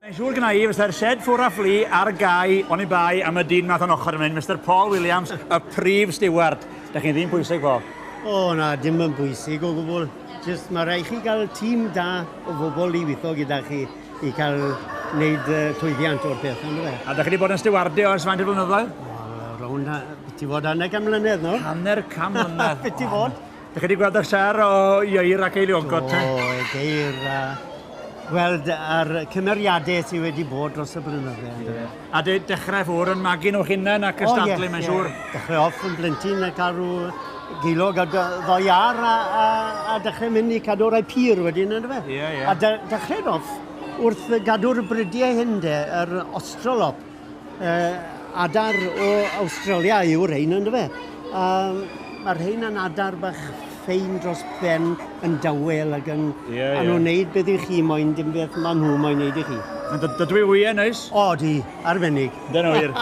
Mae'n siŵr gynna i fysa'r shed ffwr a ffli ar gau oni bai am y dyn 'ma wrth 'yn ochr yn fan hyn, Mister Paul Williams, y prif stiward. Dach chi'n ddyn pwysig, Paul. O na, dim yn bwysig o gwbl. Jyst mae rhaid chi gael tîm da o bobl i weithio gyda chi i cael wneud llwyddiant o'r peth, on'd yfe? A dach chi wedi bod yn stiwardio ers faint o flynyddoedd? Wel, rownd, byti fod hanner can mlynedd nawr. Hanner can mlynedd? Byti fod. Dych chi wedi gweld y siar o ieir ac eiliogod te? Do, geir a gweld ar cymeriadau sydd wedi bod dros y blynydde. Yeah. A de, dechrau ffwr yn magu nhw'ch hunain ac ystadlu, oh, yeah, mae'n yeah. siŵr. Dechrau off yn blentyn a cael rhyw gilog a ddoi ar a, a, a dechrau mynd i cadw rai pur wedyn, ynddo fe? Ie, yeah, ie. Yeah. A de, dechrau off wrth gadw'r brydiau hyn de, yr Australop. Adar o Awstralia yw'r rhein, ynddo fe? A mae'r rhein yn adar bach ffein dros ben, yn dawel ac yn... Ie, ie. A nhw'n neud beth i chi moyn, dim beth maen nhw moyn neud i chi. Dydw i wyau neis. O, di, arbennig. Dyn nhw wir.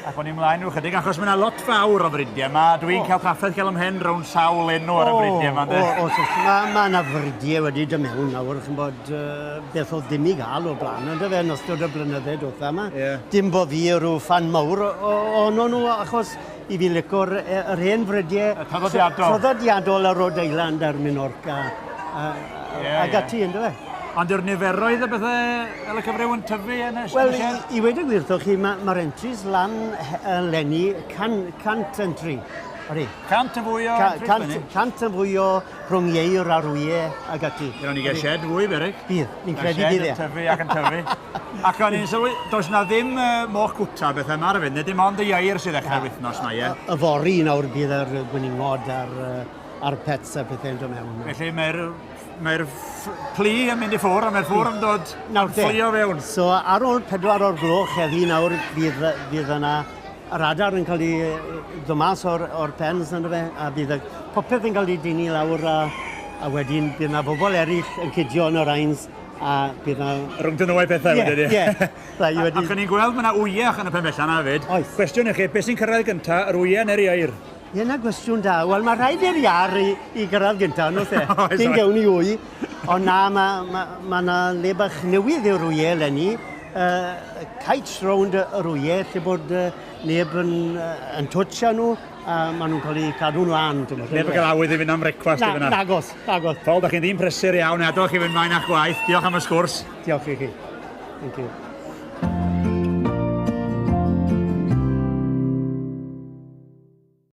Ac o'n i mlaen rhyw chydig, achos mae yna lot fawr o fridiau yma. Dwi'n cael trafferth cael ymhen rownd sawl enw ar y bridiau yma, ynde? O, o, mae ma yna fridiau wedi dod mewn nawr, chi'n bod, beth oedd dim i gael o'r blaen, on'd yfe, yn ystod y blynydde dwetha 'ma. Ie. Dim bo' fi rhyw ffan mawr ohono nhw, achos i fi lico'r yr hen frydie... Y traddodiadol. Traddodiadol y Rhode Island a'r Minorca a Ie, ag ati, yndyfe? Ond yw'r niferoedd y bethe fel y cyfryw yn tyfu yn y Wel, i, i weud y gwir wrthoch chi, mae'r ma entries lan eleni 100 entry. Odi. 100 yn fwy o entries 100 yn fwy o rhwng ieir a'r wyau ag ati. Bydd ni gael shed fwy, beryg. Bydd, ni'n credu bydd e. Yn tyfu ac yn tyfu. Ac o'n i'n sylwi, does na ddim moch gwta bethau yma ar y funud, dim ond y ieir sydd ddechrau'r wythnos yma, ie? Yfory nawr bydd yr gwningod a'r, a'r pets a pethau'n dod mewn. Felly mae'r mae'r plu yn mynd i ffwr a mae'r ffwr yn dod nawr te. Fflio fewn. So ar ôl 4 o'r gloch heddi nawr bydd, bydd yna yr adar yn cael ei ddod mas o'r, or pens ynddo fe, a bydd y, popeth yn cael ei dynnu lawr a, a wedyn bydd yna bobl eraill yn cydio yn yr ains a bydd yna... Rhwng dyn nhw a'i pethau yeah, wedyn, ie. Yeah. Wedi... Ac o'n i'n gweld mae yna wyach yn y pen bella yna hefyd. Oes. Cwestiwn i chi, beth sy'n cyrraedd gyntaf, yr wyau neu'r ieir? Ie, na gwestiwn da. Wel, mae rhaid i'r iar i, i gyrraedd gyntaf, nos e? Cyn gewn ni wy. Ond na, mae ma, ma na le bach newydd i'r wyau eleni. Kites rownd yr wyau lle bod neb yn, yn twtsh â nhw a maen nhw'n cael eu cadw'n lân. Neb yn cael awydd i fynd am brecwast i fyna. Nagos, nagos. Paul, da chi'n ddyn prysur iawn, adael chi fynd mlaen â'ch gwaith. Diolch am y sgwrs. Diolch i chi. Thank you.